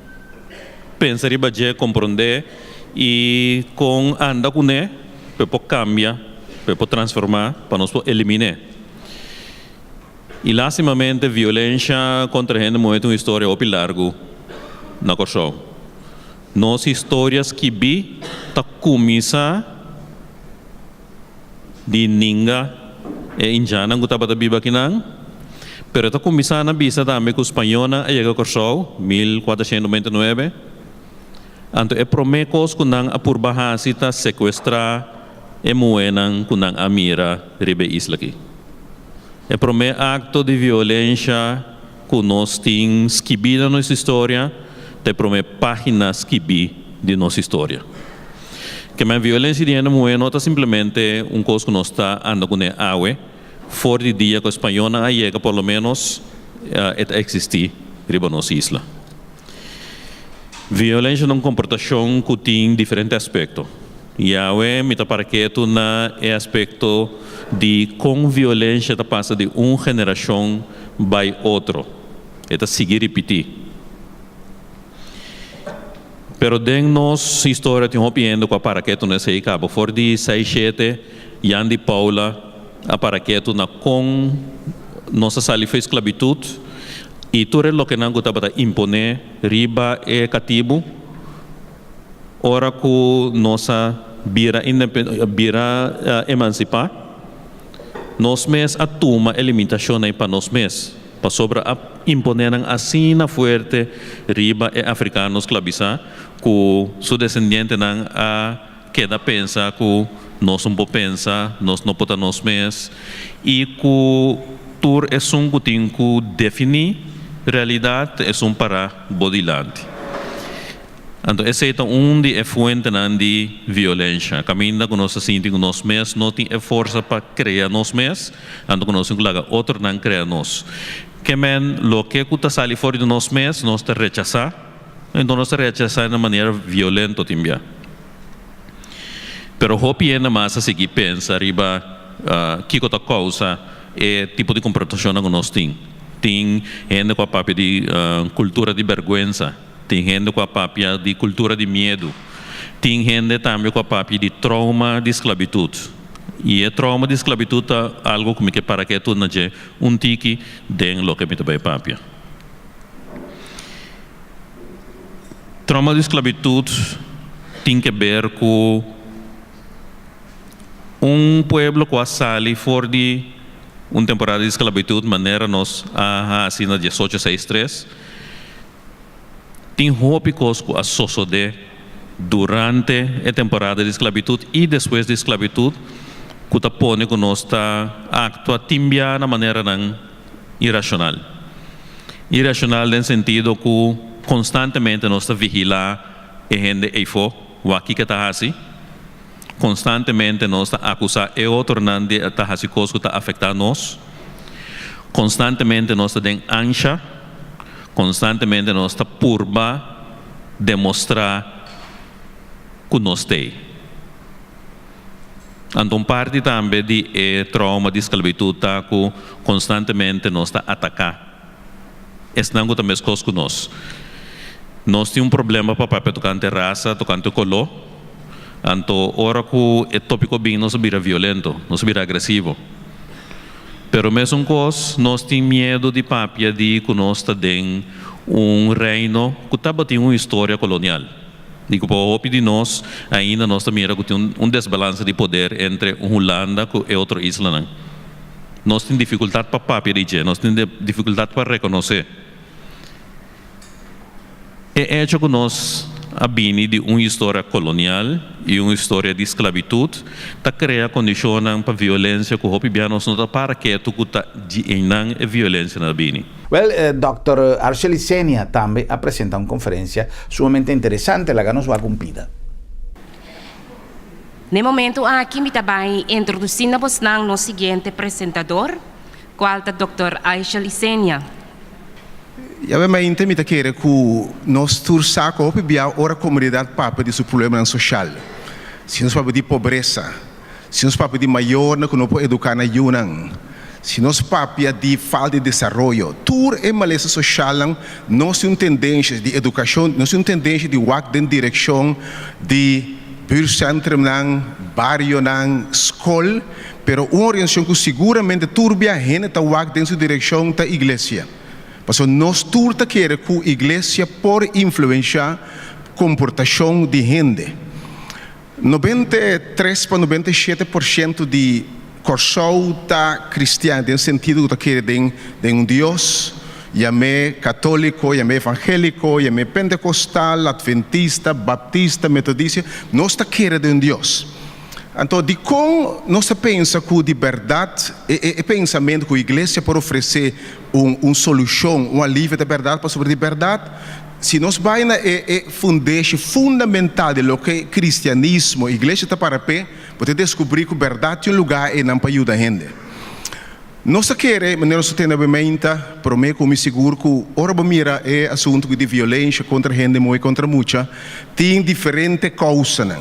pensa riba dje, komprondé i kon anda kuné pa e por kambia, pa e por transformá, pa nos por elimin'é. I lástimamente violensha kontra hende muhé ta un historia hopi largu na Kòrsou. Nos historia skibí ta kuminsá di ninga e indjannan ku tabata biba akinan, pero e ta kuminsá na bisa tambe ku spañónan a yega Kòrsou 1499, anto e promé kos ku nan a purba hasi ta sekuestrá e muhénan ku nan a mira riba e isla aki. E promé akto di violensha ku nos tin skibí na nos historia ta e promé página skibí di nos historia. Kemen violensia di hende muhé no ta simplemente un kos ku nos ta anda kuné awe, for di dia ku e spañónan a yega por lo ménos e ta eksistí riba nos isla. Violensia ta un komportashon ku tin diferente aspekto. Yahweh mi ta para ketu na e aspekto di kon violensia ta pasa di un generashon bai otro. E ta sigui ripití. Pero den nos historia tin hopi hende ku a para ketu na esei kaba. For di seis shete, Jan di Paula a para ketu na kon nos a sali for esklabitut i tur e lokenan ku tabata imponé riba e katibu. Ora ku nos a bira bira emansipá, nos mes a tuma e limitashonnan ei pa nos mes, pasobra a imponé nan asina fuerte riba e afrikano sklabisá ku su desendientenan a keda pensa ku nos no por pensa, nos no por ta nos mes i ku tur esun ku tin ku definí realidat ta esun pará bo dilanti. Anto esei ta un di e fuentenan di violensha. Kaminda ku nos ta sinti ku nos mes no tin e forsa pa krea nos mes, anto ku nos tin ku laga otronan krea nos. Ke men loke ku ta sali for di nos mes nos ta rechasá, enton nos ta rechasá na manera violento tin bia. Pero hopi hende mas a sigui pensa riba kiko ta kousa e tipo di komportashonnan ku nos tin. Tin hende ku a papia di kultura di bèrgwensa. Tin hende ku a papia di kultura di miedu. Tin hende tambe ku a papia di trouma di sklabitut. I e trouma di sklabitut ta algu ku mi ke para ketu na dje un tiki den loke mi ta bai papia. Trouma di sklabitut tin ke ber ku un pueblo ku a sali for di un temporada di sklabitut manera nos a hasi na diesocho seis tres. Tin hopi kos ku a sosodé durante e temporada di sklabitut i despues di sklabitut ku ta pone ku nos ta aktua tin bia na maneranan irashonal. Irashonal den sentido ku konstantemente nos ta vigilá e hende eifó wak kiko e ta hasi, konstantemente nos ta akusá e otronan di ta hasi kos ku ta afektá nos, konstantemente nos ta den ansha, konstantemente nos ta purba demostrá ku nos t'ei. Anto un parti tambe di e trauma di sklabitut ta ku konstantemente nos ta ataká esnan ku ta meskos ku nos. Nos tin un problema pa papia tokante rasa, tokante koló. Anto ora ku e tópiko bin nos a bira violento, nos a bira agresivo. Pero mesun kos nos tin miedu di papia di ku nos ta den un reino ku tabatin un historia kolonial. Di ku pa hopi di nos ainda nos ta mira ku tin un desbalansa di poder entre Hulanda ku e otro islanan. Nos tin difikultat pa papia di dje, nos tin difikultat pa rekonosé e echo ku nos a bini di un historia kolonial i un historia di sklabitut ta krea kondishonnan pa violensia ku hopi bia nos no ta para ketu ku ta di einan e violensianan a bini. Wèl, dòkter Arshely Senia tambe a presenta un konferensia sumamente interesante, laga nos wak un pida. Na e momento aki mi ta bai introduci na bosnan nos siguiente presentador, cual ta Dòkter Aisha Licenia. Yawe mainte mi ta kere ku nos tur sa ku hopi bia ora komunidat papia di su problemanan soshal, si nos papia di pobresa, si nos papia di mayornan ku no por eduká nan yunan, Si nos papia di falta di desaroyo, tur e malesa soshalnan nos tin un tendensha di edukashon, nos tin un tendensha di wak den direkshon di buurtcentrumnan, barionan, skol, pero un orientashon ku siguramente tur bia hende ta wak den su direkshon ta iglesia. Pasobra nos tur ta kere ku iglesia por influensha komportashon di hende. 93 pa 97% di Kòrsou ta kristian den sentido ku ta kere den den un Dios, yam'é katóliko, yam'é evangéliko, yam'é pentekostal, atventista, baptista, metodista, nos ta kere den un Dios. Anto dikon nos ta pensa ku di bèrdat e e pensamentu ku iglesia por ofresé un un solushon, un alivio ta bèrdat? Pasobra di bèrdat Si nos bai na e e fundeshi fundamental di loke kristianismo, iglesia ta para p'e, bo ta deskubrí ku bèrdat tin un lugá einan pa yuda hende. Nos ta kere, manera nos ta tende awe-meinta, promé ku mi sigur ku ora bo mira e asuntu di violensha kontra hende muhé, kontra mucha, tin diferente kousanan.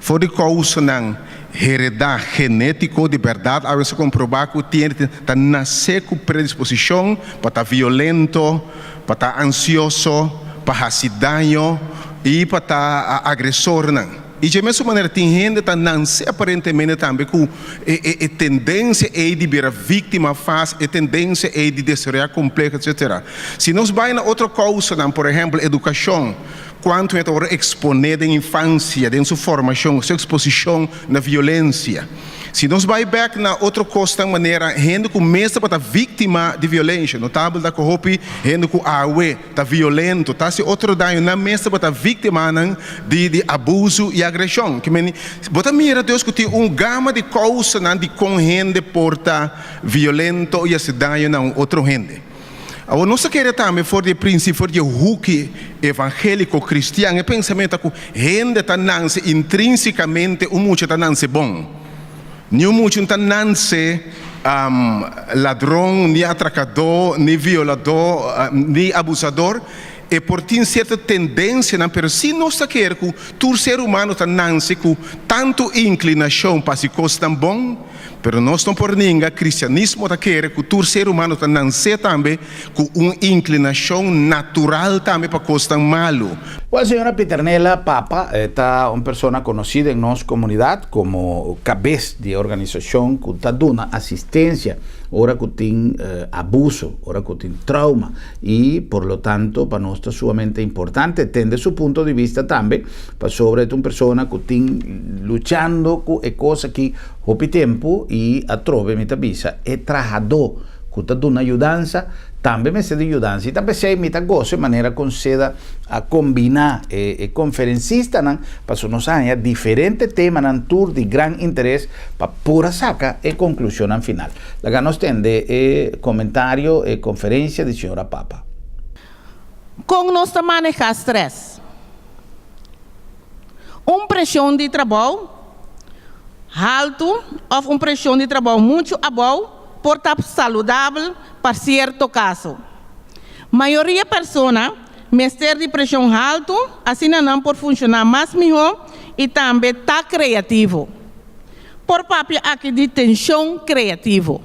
For di kousanan heredá genétiko, di bèrdat awe sa komprobá ku tin hende ta nasé ku predisposishon pa ta violento, pa ta ansioso, pa hasi daño i pa ta agresornan. I dje mesun manera tin hende ta nanse aparentemente tambe ku e tendensia ei di bira víktima fásil, e tendensia ei di desaroyá kompleho, etsetera. Si nos bai na otro kousanan, por ehèmpel edukashon, Kuantu e ta wòrdu eksponé den infansia, den su formashon, su eksposishon na violensia. Si nos bai bèk na otro kosnan manera hende ku mes tabata víktima di violensia, notabel ta ku hopi hende ku awe ta violento, ta hasi otro daño, nan mes tabata víktimanan di di abusu i agreshon. Ke meni, bo ta mira dus ku tin un gama di kousanan dikon hende por ta violento i hasi daño na un otro hende. Awor nos ta kere tambe for di e prinsipio, for di e huki evangéliko kristian, e pensamentu ta ku hende ta nanse intrínsikamente, un mucha ta nanse bon. Niun mucha no ta nanse ladron, ni atrakadó, ni violadó, ni abusador. E por tin sierto tendensianan, pero si nos ta kere ku tur ser humano ta nanse ku tantu inklinashon pa hasi kosnan bon, Pero nos no por ninga, cristianismo ta kere cu tur ser humano ta nancé tambe cu un inclinacion natural tambe pa cosnan malu. Well, señora Pieternella Papa ta un persona conoci den nos comunidad como cabes di e organisacion cu ta duna asistencia ora cu tin abuso, ora cu tin trauma y por lo tanto pa nos ta sumamente importante tende su punto di vista tambe pasobra e ta un persona cu tin luchando cu e cos aki Hopi tempu i atrobe mi ta bisa e trahadó ku ta duna yudansa tambe mester di yudansa i ta p'esei mi ta gosa e manera kon seda a kombiná e konferensistanan pasobra nos a haña diferente temanan tur di gran interes pa por a saka e konklushonnan final. Laga nos tende e komentario e konferensia di señora Papa. Kon nos ta manehá strès? Un preshon di trabou haltu òf un preshon di trabou muchu abou por ta saludabel pa sierto kaso. Mayoria persona mester di preshon haltu asina nan por funshoná mas mihó i tambe ta kreativo. Por papia aki di tenshon kreativo.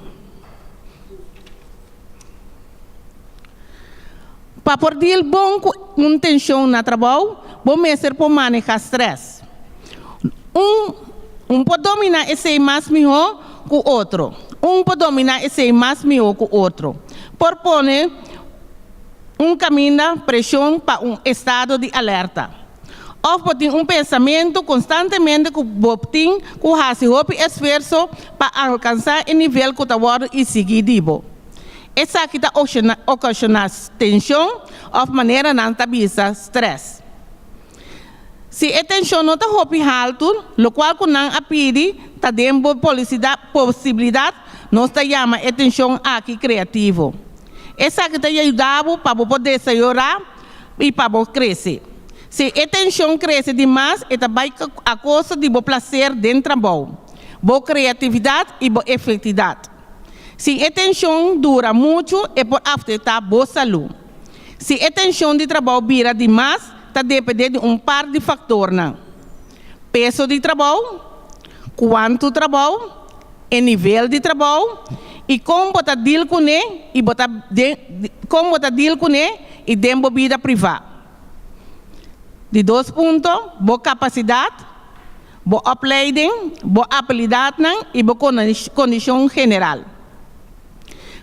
Pa por deal bon ku un tenshon na trabou, bo mester por maneha strès. Un un por dominá esei mas mihó ku otro. Un por dominá esei mas mihó ku otro. Por pone un kaminda preshon pa un estado di alerta. Òf bo tin un pensamentu konstantemente ku bo tin ku hasi hopi esfuerso pa alkansá e nivel ku ta wòrdu isigí di bo. Esaki ta okashoná tenshon òf manera nan ta bisa strès. Si e tenshon no ta hopi haltu, lokual ku nan a pidi ta den bo posibilidat, nos ta yama e tenshon aki kreativo. Esaki ta yuda bo pa bo por desayorá i pa bo krese. Si e tenshon krese di mas, e ta bai a kosto di bo plaser den trabou, bo kreatividat i bo efektidat. Si e tenshon dura muchu, e por afektá bo salú. Si e tenshon di trabou bira di mas, ta dependé di un par di faktornan, peso di trabou, kuantu trabou, e nivel di trabou i kon bo ta deal kuné i bo ta den kon bo ta deal kuné i den bo bida privá. Di dos punto, bo kapasidat, bo opleiding, bo abilidatnan i bo kondishon general.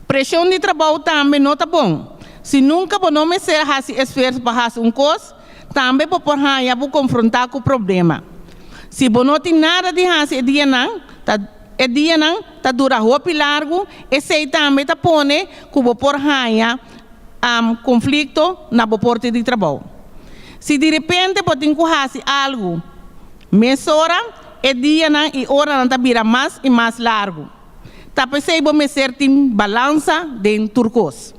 Preshon di trabou tambe no ta bon. Si nunka bo no mester hasi esfuerso pa hasi un kos, tambe bo por haña bo konfrontá ku problema. Si bo no tin nada di hasi e dianan, ta e dianan ta dura hopi largu, esei tambe ta pone ku bo por haña konflikto na bo porte di trabou. Si direpente bo tin ku hasi algu mesora, e dianan i oranan ta bira mas i mas largu. Ta p'esei bo mester tin balansa den tur kos.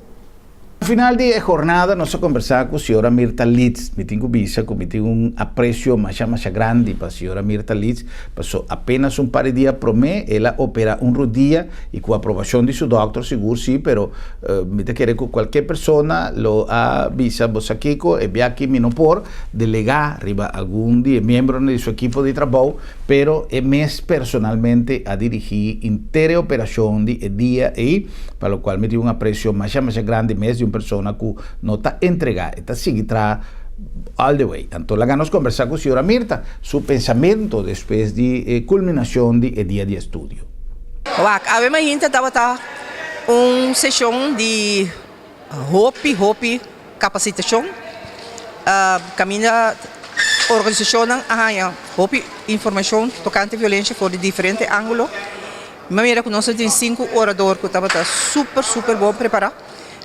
Na final di e jornada nos a kombersá ku señora Mirta Litz. Mi tin ku bisa ku mi tin un apresio masha masha grandi pa señora Mirta Litz, paso apenas un par di dia promé el a operá un rudia i ku aprobashon di su dòkter sigur sí, pero mi ta kere ku kualke persona lo a bisa bo sa kiko e biaha mi no por delegá riba algun di e miembronan di su ekipo di trabou. Pero e mes personalmente a dirigí inter e operashon di e dia ei, pa lokual mi tin un apresio masha masha grandi mes di un persona ku no ta entregá, e ta sigui traha all the way. Anto laga nos kombersá ku señora Mirta su pensamentu despues di e kulminashon di e dia di estudio. Wak, awe mainta tabata un seshon di hopi hopi kapasitashon kaminda organisashonnan a haña hopi informashon tokante violensha for di diferente ángulo. Mi a mira ku nos a tin sinku orador ku tabata super super bon prepará.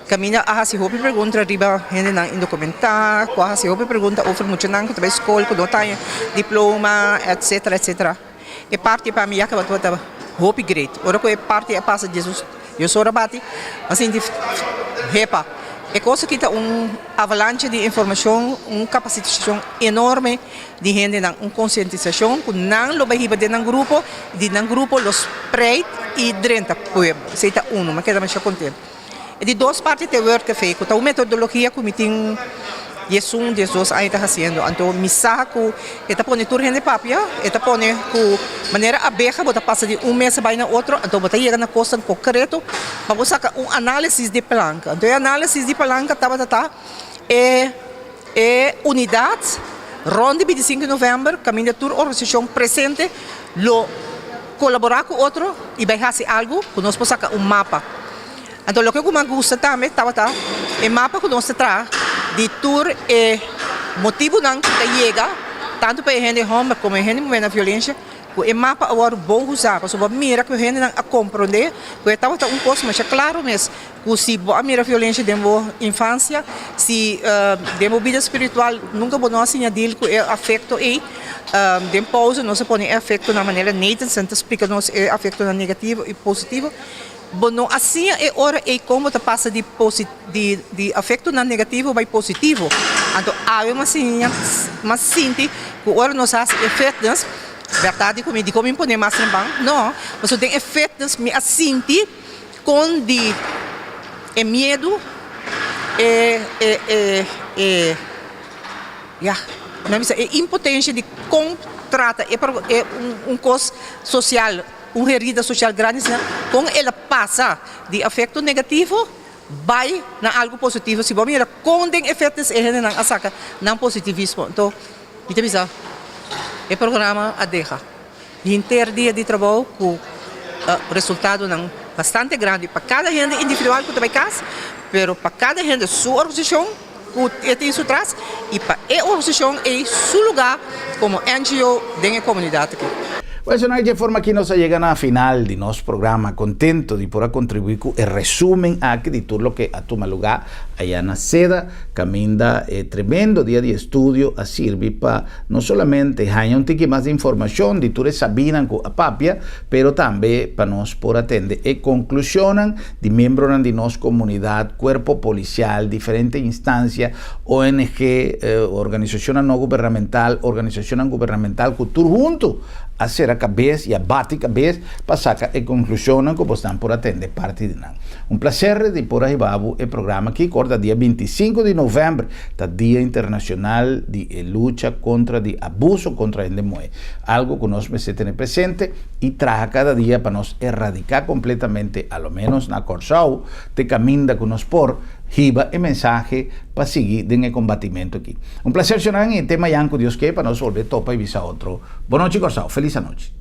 Kaminda a hasi hopi pregunta riba hendenan indokumentá, ku a hasi hopi pregunta over muchanan ku ta bai skol ku no ta haña diploma etsetera etsetera. E parti pa mi ya kaba tabata hopi great. Ora ku e parti a pasa Jesus Dios ora bati, mi a sinti hepa. E kos aki ta un avalancha di informashon, un kapasitashon enorme di hendenan, un konsientisashon ku nan lo bai hiba den nan grupo, di nan grupo lo spreid i drenta pueblo. Esei ta unu, mi a keda masha kontentu. E di dos parti ta e Word Café, ku ta un metodologia ku mi tin diesun, diesdos aña ta hasiendo. Anto mi sa ku e ta pone tur hende papia, e ta pone ku manera abeha bo ta pasa di un mesa bai na otro, anto bo ta yega na kosnan konkreto pa bo saka un análisis di palanka. Anto e análisis di palanka tabata ta e e unidat rònt di bintisinku di novèmber kaminda tur organisashon presente lo kolaborá ku otro i bai hasi algu ku nos por saka un mapa. Anto loke ku mas gusta tambe tabata e mapa ku nos ta traha di tur e motibunan ku ta yega tantu pa e hende hòmber komo e hende muhé na violensha, ku e mapa a wòrdu bon usá pasobra bo a mira ku e hendenan a komprondé ku e tabata un kos masha klaro mes ku si bo a mira violensha den bo infansia, si den bo bida spiritual nunka bo no a siña dil ku e afekto ei, den pousa nos a pone e afektonan manera Nathanson ta splika nos e afektonan negativo i positivo. Bo no a siña e ora ei kon bo ta pasa di di di afektonan negativo bai positivo. Anto awe mi a siña, mi a sinti ku ora nos hasi e fitness, bèrdat di ku mi dikon mi pone mas trempan? No, pasobra den e fitness mi a sinti kon di e miedu, e e e e ya, mi a bisa e impotensha di kon trata e e un kos sosial. Un herida social grandi asina, kon el a pasa di afekto negativo bai na algu positivo? Si bo mira kon den e fitness e hendenan a saka nan positivismo, anto mi ta bisa e programa a deha henter dia di trabou ku resultadonan bastante grandi pa kada hende individual ku ta bai kas, pero pa kada hende su organisashon ku e tin su tras i pa e organisashon ei su lugá komo NGO den e komunidat aki. Pues no dje forma aki nos a yega na final di nos programa. Contento di por a contribui cu e resumen aki di tur loke a tuma lugar aya na Seda, caminda e tremendo dia di estudio a sirbi pa no solamente haña un tiki mas di informacion di tur e sabinan cu a papia, pero tambe pa nos por atende e conclusionnan di miembronan di nos comunidad, cuerpo policial, diferente instancia, ONG, organisacionnan no gubernamental, organisacionnan gubernamental cu tur hunto. a sera kabes i a bati kabes pa saka e konklushonnan ku bosnan por a tende parti di nan. Un plaser di por a hiba bo e programa aki. Korda dia 25 di novèmber ta Dia Internashonal di e Lucha kontra di Abuso kontra Hende Muhé. Algu ku nos mester tene presente i traha kada dia pa nos eradiká kompletamente, a lo ménos na Kòrsou, te kaminda ku nos por hiba e mensahe pa sigui den e kombatimentu aki. Un plaser, shonnan, i te mayan ku Dios ke pa nos bolbe topa i bisa otro. Bonochi Kòrsou. Felis anochi.